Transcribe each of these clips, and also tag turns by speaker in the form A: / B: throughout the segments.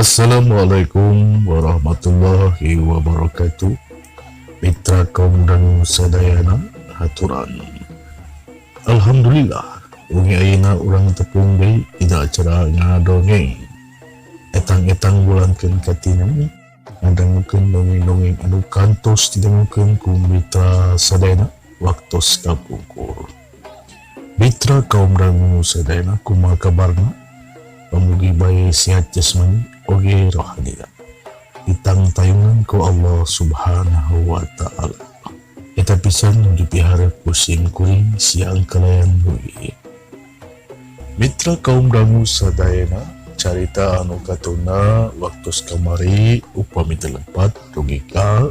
A: Assalamualaikum warahmatullahi wabarakatuh. Mitra kaum dangu sadayana, haturan. Alhamdulillah, wengi ayeuna urang tepung deui dina acara ngadongeng. Etang-etang bulankeun katineng ngadangukeun dongeng-dongeng anu kantos didangukeun ku mitra sadayana waktos kapungkur. Mitra kaum dangu sadayana, kumaha kabarna? Pamugi bae sehat jasmani oge rohani. Ditangtayungan ku Allah Subhanahu wa Ta'ala. Eta pisan nu dipiharep ku sim kuring siang kalayan wengi. Mitra kaum dangu sadayana, carita anu katuna waktu kamari upami teu lepat dugi ka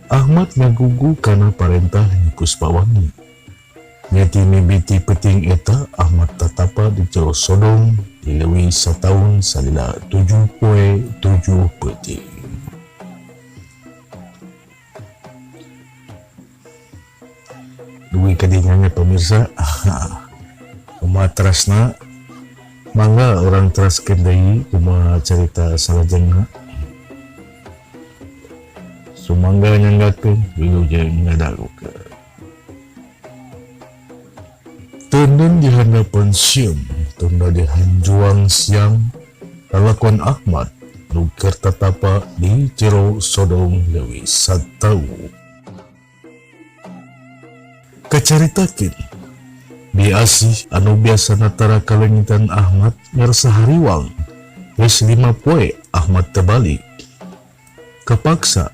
A: Ahmad ngagugu kana parentah Nyi Puspawangi. Nya ti mimiti peuting eta Ahmad tatapa di jero sodong di leuwih sataun salila 7 poe 7 peuting. Dugi ka dinya nya, pemirsa. Kumaha terasna? Mangga urang teraskeun deui kumaha carita salajengna. Sumangga nyanggakeun, wilujeng ngadangukeun. Teundeun di handapeun sieum, tunda di hanjuang siang, lalakuan Ahmad nu keur tatapa di jero sodong leuwih sataun. Kacaritakeun, Bi Asih anu biasana tara kaleungitan Ahmad ngarasa hariwang. Geus 5 poe Ahmad teu balik. Kapaksa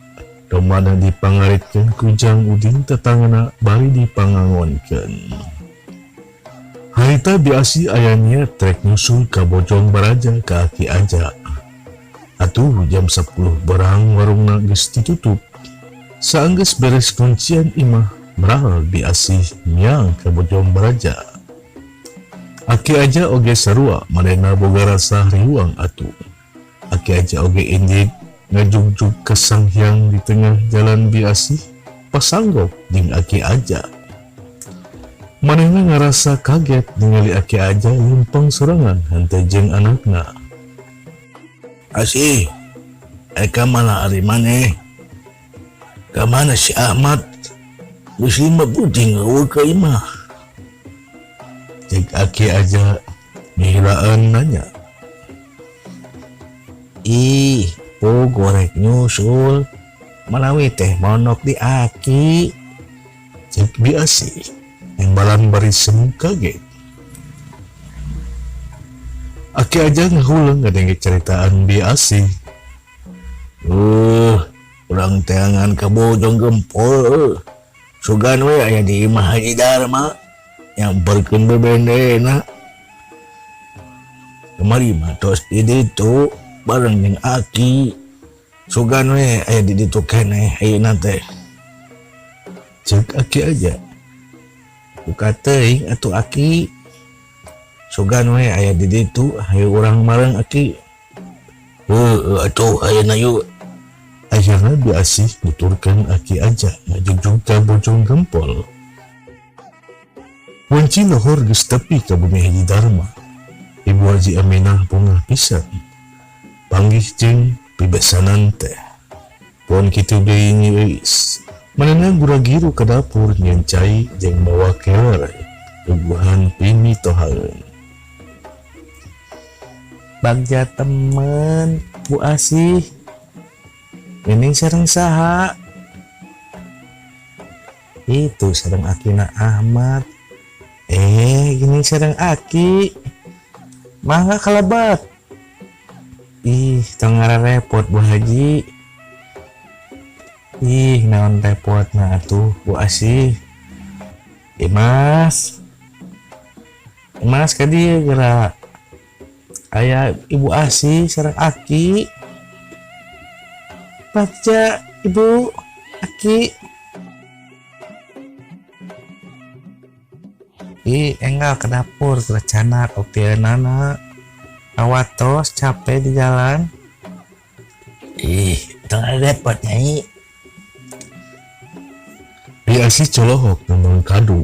A: domba dipangaritkeun ku Jang Udin tetanggana bari dipangangonkeun. Harita Bi Asih aya niat rek nyusul ka Bojong Baraja ka Aki Aja. Atuh jam 10 berang warungna geus ditutup. Saenggeus beres kuncian imah, meral Bi Asih miang ka Bojong Baraja. Aki Aja oge sarua, manehna boga rasa hariwang atuh. Aki Aja oge indit ngajugjug ka sanghyang di tengah jalan. Bi Asih pasanggok jeung Aki Aja. Manehna ngarasa kaget ningali Aki Aja leumpang sorangan henteu jeung anakna.
B: Asih, eh, mana ari maneh? Ka mana si Ahmad? Geus 5 peuting euweuh ka imah.
A: Cek Aki Aja mihilaan nanya.
B: Ih, puguh rek nyusul. Manawi teh mondok di Aki.
A: Cek Bi Asih nembalan bari semu kaget. Aki Aja ngahuleng ngadenge ceritaan Bi Asih.
B: Urang teangan ka Bojong Gempol. Sugan we aya di imah Haji Dharma. Nyamperkeun bebendena. Kemari mah tos di ditu bareng jeung Aki. Sugan we aya di ditu keneh ayeuna teh.
A: Cek Aki Aja.
B: Buka teuing atuh, Aki. Sugan we aya di ditu, hayu urang bareng, Aki. Heueuh atuh, ayeuna yuk.
A: Akhirnya Bi Asih nuturkeun Aki Aja ngajugjug ka Bojong Gempol. Wanci lohor geus tepi ka bumi Haji Dharma. Ibu Haji Aminah bungah pisan panggih jeung pibesanan teh. Pon kitu deui Nyi Euis. Manehna gura-giru ka dapur nyieun cai jeung mawa keler puguhan pimitohaeun.
B: Bagja temen, Bu Asih. Nining sareng saha? Itu sareng Akina Ahmad. Eh, gini sareng Aki. Mangga kalebet. Ih, tong repot, Bu Haji. Ih, naon repot nah atuh, Bu Asih. Imas. Imas, ka dieu geura. Aya Ibu Asih sareng Aki. Bagja, Ibu, Aki. Ih, enggal ke dapur rencana nana awatos capek di jalan. Ih, tengah repot, Nyai.
A: Bi Asih colohok ngomong kadu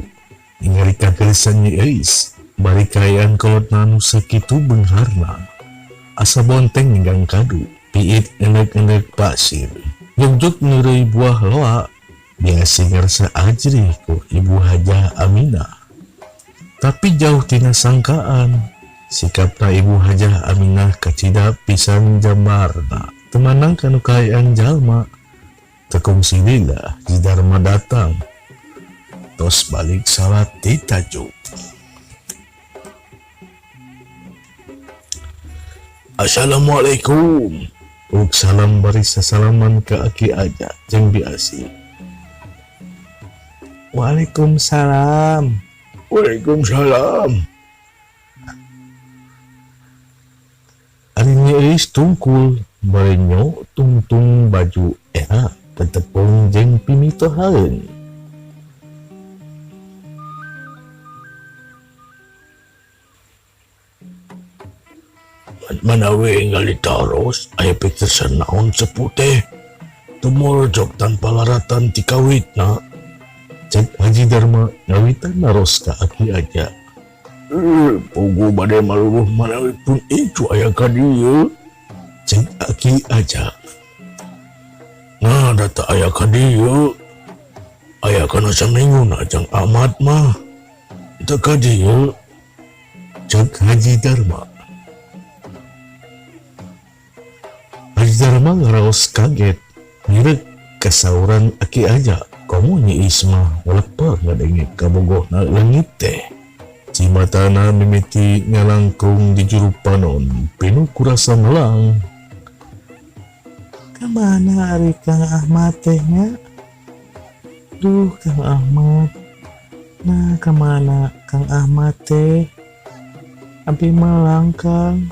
A: ningali kagelisan Nyi Euis. Bari kaayaan kolotna nu sakitu beungharna. Asa bonteng ninggang kadu, piit enek-enek pasir. Jugjug neureuy buah loa, biasa ngarasa ajrih ku Ibu Hajah Aminah. Tapi jauh tina sangkaan, sikapna Ibu Hajah Aminah kacida pisan jambarna. Teu mandang kanu kaayaan jalma. Teu kungsi lila Haji Darma datang. Tos balik salat ti tajuk. Assalamualaikum. Uk salam bari sasalaman ka Aki Aja jeung Bi Asih.
B: Waalaikumsalam.
A: Waalaikumsalam. Ari Nyi Euis tungkul bari nyo tungtung baju era tetepung jeung pimitohaeun. Manawi enggal ditaros aya pitersan naon sepuh teh tumorojok tanpa laratan ti kawitna. Cek Haji Darma ngawitan naros ka Aki Aja. Puguh bade maluluh manawi pun incu aya ka dieu. Cek Aki Aja. Nah da teu aya ka dieu. Aya kana saminguna Jang Ahmad mah. Teu ka dieu. Cek Haji Darma. Haji Darma ngaraos kaget mirek kasauran Aki Aja. Komo Nyi Iis mah waleper ngadenge kabogohna leungit teh. Cimatana mimiti ngalangkung di juru panon pinuh ku rasa melang.
B: Kamana ari Kang Ahmad teh nya? Duh Kang Ahmad. Nah kamana Kang Ahmad teh? Abi melang Kang.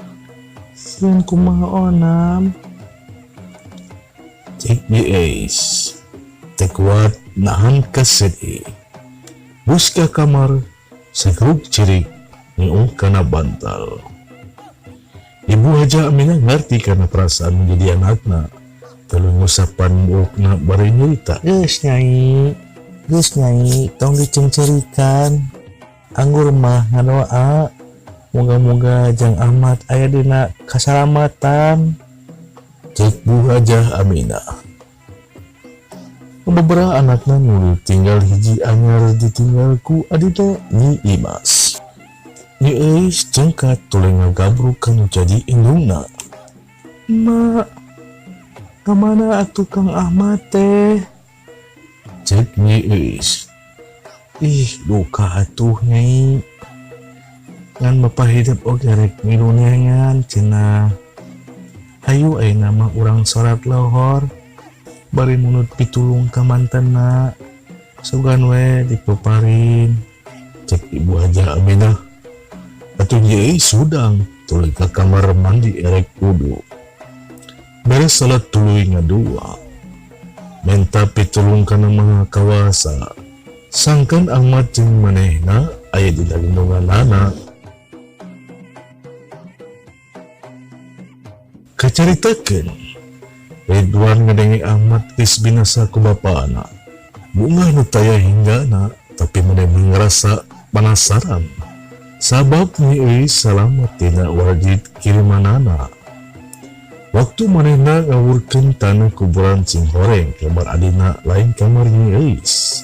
B: Sieun kumaha onam.
A: Cek Nyi Eis teu kuat nahan kasedih. Bus ka kamar sagerug cirik niuh kana bantal. Ibu Hajah Aminah ngarti kana perasaan nu jadi anakna. Tuluy ngusapan buukna bari nyurita.
B: Geus Nyai, geus Nyai, tong diceungceurikan. Anggur mah ngadoa, moga-moga Jang Ahmad aya dina kasalamatan.
A: Cek Bu Hajah Aminah. Beberapa anakna nu tinggal hiji anyar ditinggal ku adina Nyi Imas. Nyi Eis cengkat tuluy ngagabruk kanu jadi indungna.
B: Mak, kamana atuh Kang Ahmad teh?
A: Cek Nyi Eis.
B: Ih, duka atuh Nyai. Ngan bapa hidup oge rek ngilu neangan cenah. Hayu ayeuna mah urang salat lohor. Bari munut pitulung ka mantenna. Sugan we dipeparin.
A: Cek Ibu Hajah Aminah. Atuh Nyi Eis hudang tuluy ka kamar mandi erek wudu. Beres salat tuluy ngadua. Menta pitulung kana Maha Kawasa. Sangkan Ahmad jeung manehna aya dina lindunganana. Kacaritakeun, Ridwan ngadenge Ahmad geus binasa ku bapana. Bungah nu taya hinggana, tapi manehna ngarasa panasaran. Sabab Nyi Euis salamet tina wajib kirimanana. Waktu manehna ngawurkeun taneuh kuburan Cinghoreng kamar adina lain kamar Nyi Euis.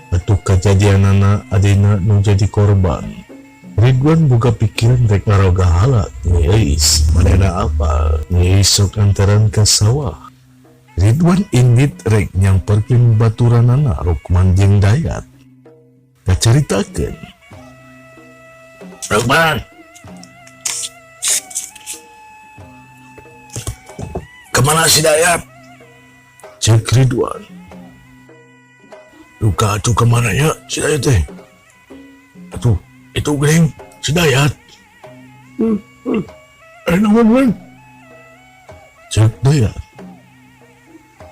A: Atuh kajadianana adina nu jadi korban. Ridwan boga pikiran rek ngarogahala Nyi Euis. Manehna apal Nyi Euis sok antaran ka sawah. Ridwan indit rek nyamperkeun baturanana Rukman jeung Dayat. Kacaritakeun.
B: Rukman. Kemana si Dayat?
A: Cek Ridwan.
B: Duka atuh kemana ya si Dayat teh? Atuh, itu geuning si Dayat.
A: Naon man? Cek Dayat.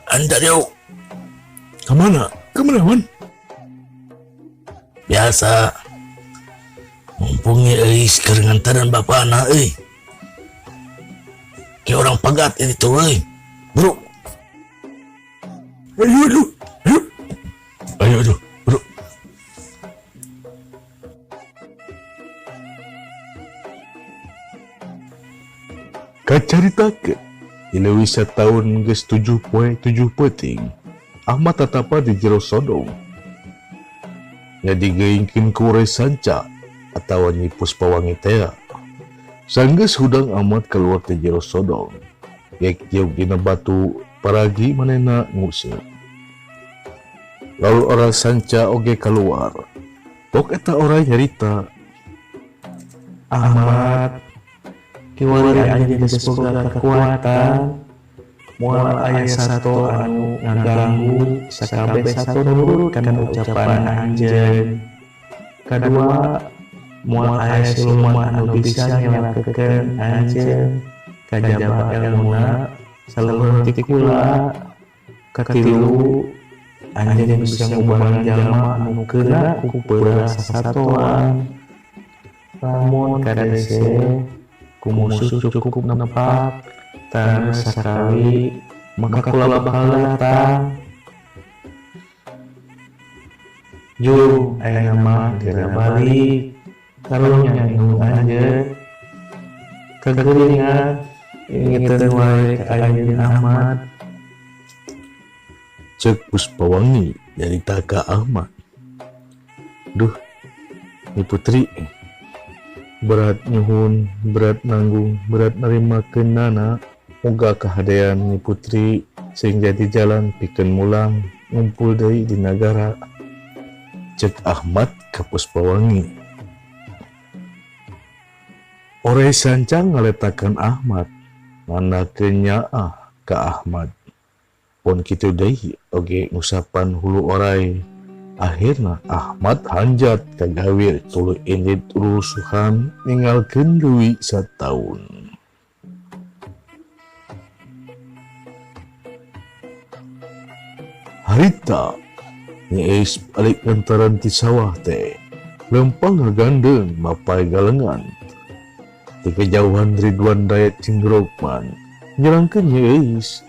B: Anda jauh.
A: Kemana? Kemana man?
B: Biasa. Mumpung Nyi Euis keur ngantaran bapana euy. Kayak orang pegat ini tuh euy. Bro.
A: Ayo aduh. Ayo. Ayo aduh, bro. Kacaritakeun di leuwih sataun geus 7 poe 7 peuting Ahmad tatapa di jero sodong. Nya digeingkeun ku Oray Sanca atawa Nyi Puspawangi tea. Sanggeus hudang Ahmad kaluar ti jero sodong. Gek jiuk dina batu paragi manehna nguseup. Lalu Oray Sanca oge kaluar. Pok eta oray nyarita.
B: Ahmad, kiwari anjeun geus boga kekuatan, moal aya sato anu ngaganggu sakabeh sato nurut kana ucapan anjeun. Kadua, moal aya siluman anu bisa nyelakekeun anjeun kajaba elmuna saluhur ti kula. Katilu, anjeun bisa ngubaran jalma anu keuna ku peurah sasatoan. Lamun kadese ku musuh cukup nepak tanah sakali maka kula bakal datang. Jung ayeuna mah geura balik karunya indung anjeun. Kageuringan ingeteun wae ka anjeun Ahmad.
A: Cek Puspawangi nyarita ka Ahmad. Duh, Nyi Putri berat nyuhun, berat nanggung, berat narimakeun nana. Moga kahadean Nyi Putri sing jadi jalan pikeun mulang ngumpul deui di nagara. Cek Ahmad ka Puspawangi. Oray Sanca ngaletakan Ahmad, nandakeun nyaah ka Ahmad. Pon kitu deui oge ngusapan hulu oray. Akhirna Ahmad hanjat ka gawir tuluy indit rusuhan ninggalkeun leuwih sataun. Harita Nyi Eis balik lantaran ti sawah teh lempang ngagandeng mapai galengan. Ti kejauhan Ridwan Dayat jeung Rukman nyerangkeun Nyi Eis.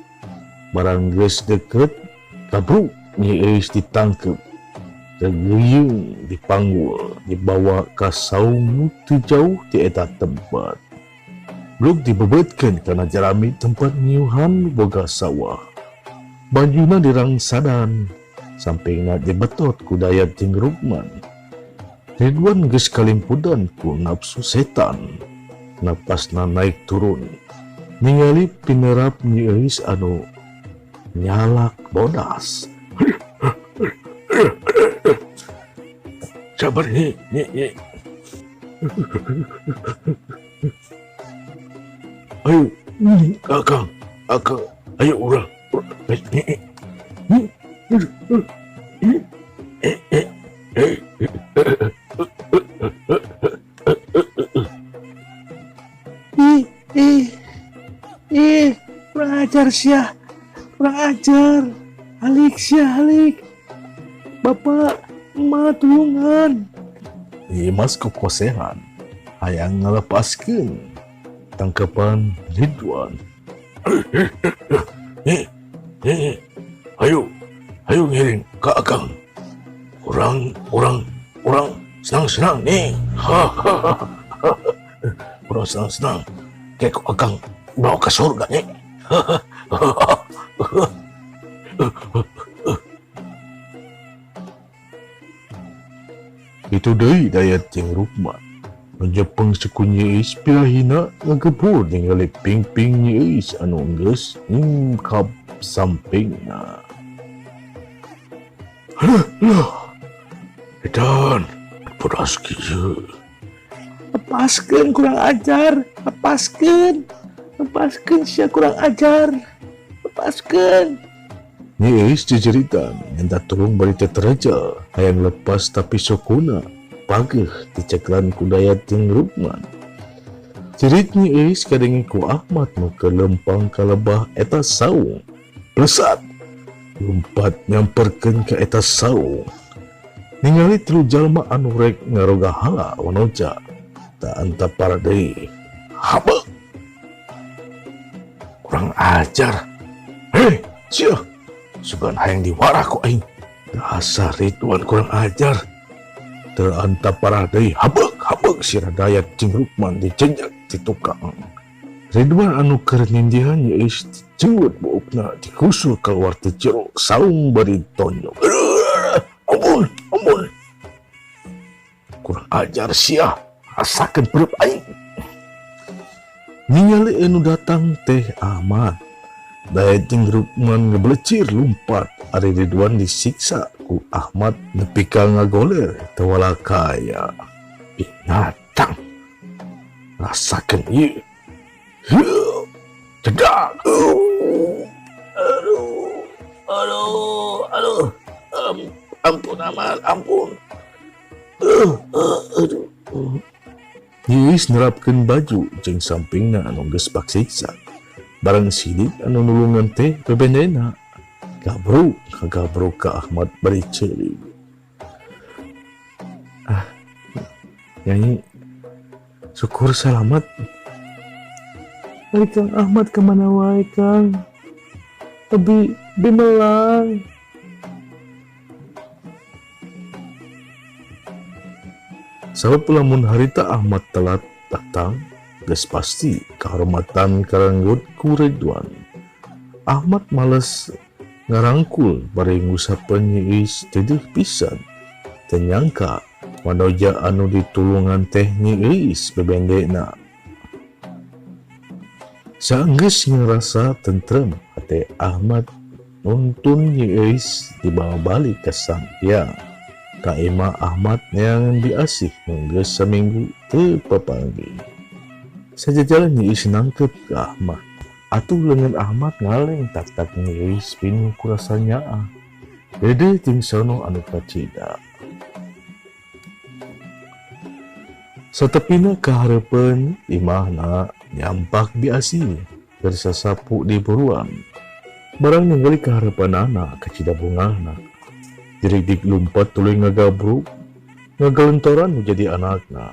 A: Barang geus deket kabruk Nyi Eis ditangkep. Terguyung dipanggul dibawa ka saung nu teu jauh ti eta tempat. Belum dibebetkeun kana jerami tempat nyiuhan boga sawah. Bajuna dirangsadan, sampingna dibetot ku Dayat jeung Rukman. Ridwan geus kalimpudan ku nafsu setan. Napasna naik turun. Ningali pinerap Nyi Eis anu nyalak bodas. Sabar nyi, nyi, nyi. Ayo, akang, akang, ayo urang.
B: Ih, ih, ih, kurang ajar sia, kurang ajar. Halik sia, halik. Bapak, emak tulungan.
A: Imas kokosehan, hayang ngalepaskeun tangkepan Ridwan. Ayo, ayo ngiring ka akang. Urang, urang, urang senang-senang nih. Urang senang-senang. Kayak akang bawa ke surga nih. Itu deui Dayat jeung Rukman. Nu jepeng suku Nyi Eis pirahina ngagebur ningali pingping Nyi Eis anu geus nyingkap sampingna. Aduh, aduh. Edan, pedas kieu.
B: Lepaskeun kurang ajar, lepaskeun. Lepaskeun sia kurang ajar. Lepaskeun.
A: Nyi Eis jejeritan minta tolong bari teh tereja hayang lepas tapi sokuna pageuh diceklan ku Dayat jeung Rukman. Jerit Nyi Eis kadenge ku Ahmad nu keur lempang ka lebah eta saung. Plesat lumpat nyamperkeun ka eta saung. Ningali tilu jalma anu rek ngaroga hala wanoja tak antapar deui. Habe! Kurang ajar. Hei, sia. Sugan hayang diwarah ku aing. Dasar Ridwan kurang ajar. Teu antapar deui. Habek, habek sirah Dayat jeung Rukman dijenjak di tukang. Ridwan anu keur nindihan Nyi Eis dicenggut buukna, dikusul keluar ti jero saung bari tonjok. Ampun, ampun. Kurang ajar sia, rasakeun perut aing. Ningali anu datang teh Ahmad. Daet jeung Rukman ngebelecir lumpat, ari Ridwan disiksa ku Ahmad nepi ka ngagoler teu walakaya. Binatang. Rasakeun ieu. Heuh. Cedak. Aduh. Aduh, aduh. Ampun Ahmad, ampun. Aduh. Nyi Eis nerapkeun baju jeung sampingna anu geus baksiksa. Barang sidik anu nulungan teh bebendena. Gabruk kagabruk ka Ahmad bari ceurik. Ah, Nyai, syukur salamat. Ari Kang Ahmad kemana wae, Kang? Abi bimelang. Sabab lamun harita Ahmad telat datang, geus pasti kahormatan karanggut ku Ridwan. Ahmad males ngarangkul bari ngusapeun Nyi Eis dedeh pisan. Teu nyangka manoja anu ditulungan teh Nyi Eis bebendena. Saenggeus ngarasa tentrem hate Ahmad nuntun Nyi Eis dibawa balik ka Sanghyang. Ka imah Ahmad neangan Bi Asih nu geus saminggu teu papanggih. Sajajalan Nyi Eis nangkep ka Ahmad. Atuh leungeun Ahmad ngaleng tak-tak Nyi Eis pinuh ku rasa nyaah. Dedeh jeung sono anu kacida. Satepina kahareupeun imahna nyampak Bi Asih keur sasapu di buruan. Barang ningali kahareupeunana kacida bungahna. Jirigdig lumpat tuluy ngagabruk, ngagalentoran nu jadi anakna.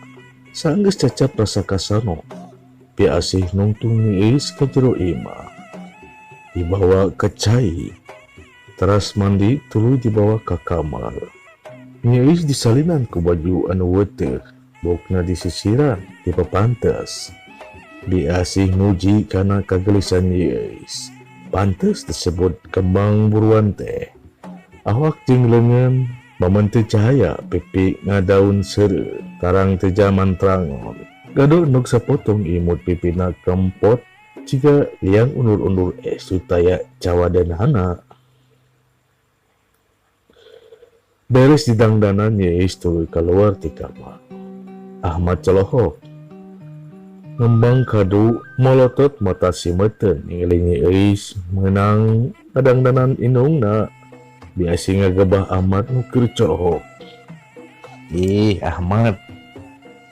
A: Saenggeus cacap rasa kasano, Bi Asih nungtung Nyi Eis ka jero imah. Dibawa ka cai, teras mandi tuluy dibawa ka kamar. Nyi Eis disalinan ku baju anu weuteuh, bokna disisiran dipapantes. Bi Asih muji kana kagelisan Nyi Eis. Pantes disebut kembang buruan teh. Awak jeung leungeun mamentu cahaya, pipi ngadaun seureuh, tarang teu jaman trangon. Gado endog sapotong imut pipina kempot jiga liang undur-undur es taya cawadanana. Beres didangdanan Nyi Eis tuluy kaluar ti kamar. Ahmad colohok. Ngembang kadu molotot mata simeuten ningali Nyi Eis meunang ngadangdanan indungna. Bi Asih ngagebah Ahmad nu keur colohok. Ih, Ahmad.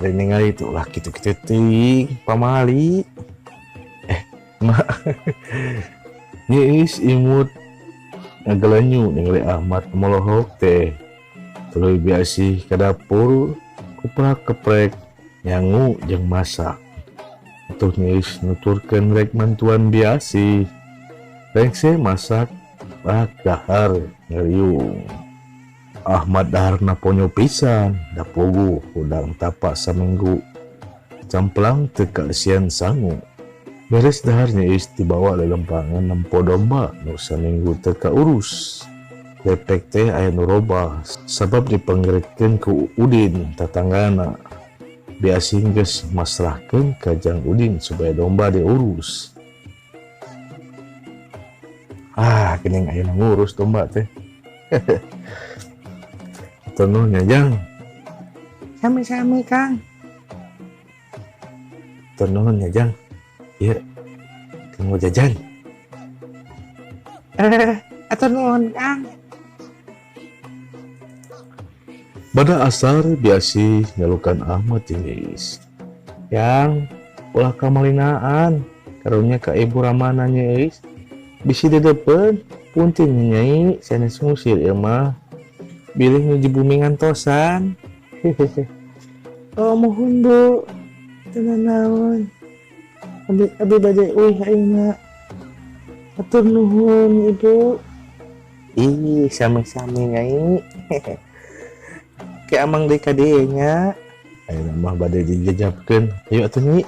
A: Lain ningali tuh lah kitu-kitu teuing pamali. Mak. Nyi Eis imut ngagelenyu ningali Ahmad molohok teh. Tuluy Bi Asih ka dapur kuprak keprek nyangu jeung masak. Atuh Nyi Eis nuturkeun rek mantuan Bi Asih. Rengse masak bak dahar ngeriung. Ahmad daharna ponyo pisan, da puguh hudang tapa saminggu. Camplang teu kaeusian sangu. Beres dahar Nyi Eis dibawa lelempangan nempo domba nu saminggu teu kaurus. Lepek teh aya nu robah sabab dipanggeretkeun ku Udin tatanggana. Bi Asih geus masrahkeun ka Jang Udin supaya domba diurus. Ah, geuning aya nu ngurus domba teh. Tenuh nya Jang.
B: Sami-sami Kang.
A: Tenuh nya Jang. Ieu kanggo jajan.
B: Atur nuhun Kang.
A: Bada asar Bi Asih nyalukan Ahmad jeung Nyi Eis.
B: Yang ulah kamalinaan karunya ka Ibu Ramana Nyi Eis. Bisi dedepeun punten Nyai sanes ngusir ieu mah. Bilih nuju bumi ngantosan. Oh mohon Bu. Teu nanaon. Abi bade uih ayeuna. Atur nuhun Ibu. Ih, sami-sami Nyai. Ke amang deui ka dieu nya.
A: Ayeuna mah bade dijajabkeun. Hayu atuh Nyi.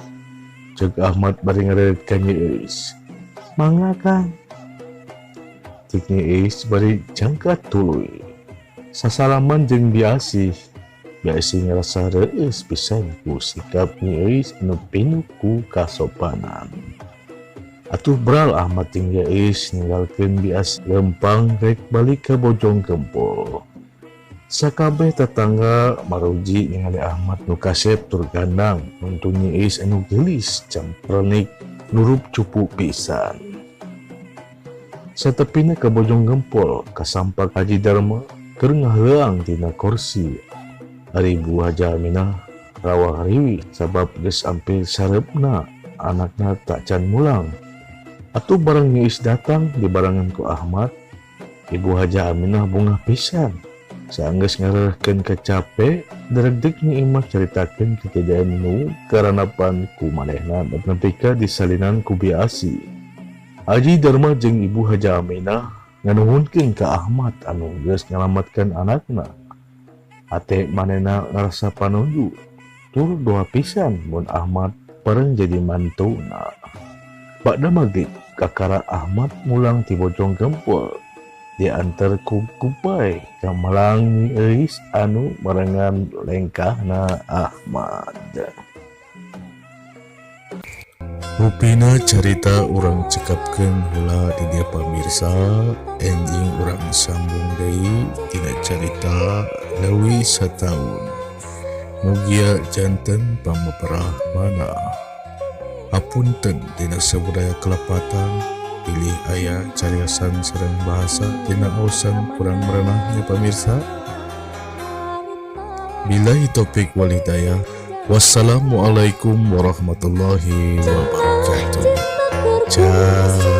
B: Ceuk Ahmad bari ngareureup ka Nyi Euis. Mangga Kang. Ceuk Nyi Euis bari jangkat tuluy. Sasalaman jeung Bi Asih. Bi Asih ngarasa reueus pisan ku sikap Nyi Euis anu pinuh ku kasopanan. Atuh bral Ahmad jeung Nyi Euis ninggalkeun Bi Asih lempang rek balik ka Bojong Gempol. Sakabeh tatangga maruji ningali Ahmad nu kasep tur gandang nuntun Nyi Euis anu geulis campernik nurup cupu pisan. Satepina ka Bojong Gempol kasampak Haji Darma keur ngaheuang tina korsi. Ari Ibu Haja Aminah rawah riwih sabab geus ampir sareupna anakna tacan mulang. Atuh bareng Nyi Euis datang dibarengan ku Ahmad, Ibu Haja Aminah bungah pisan. Saenggeus ngarerehkeun kacape, daregdeg Nyi Imah caritakeun kejadian nu karanapan ku manehna nepi ka disalinan ku Bi Asih. Haji Darma jeung Ibu Haja Aminah nganuhunkeun ka Ahmad anu geus nyalametkeun anakna. Ate manehna ngarasa panuju tur doa pisan mun Ahmad bareng jadi mantuna. Bakda magrib kakara Ahmad mulang ti Bojong Gempol diantar ku Kupai ka Malang Nyi Euis anu barengan lengkahna Ahmad. Rupina carita urang cekapkeun heula di dieu pamirsa, enjing urang sambung deui tina carita leuwih sataun. Mugia janten pamaperah manah. Hapunten dina sabudaya kelepatan pilih aya cariosan sareng bahasa tina aosan kurang merenah nya pamirsa. Billahi taufik wal hidayah. Wassalamualaikum warahmatullahi wabarakatuh. Ciao.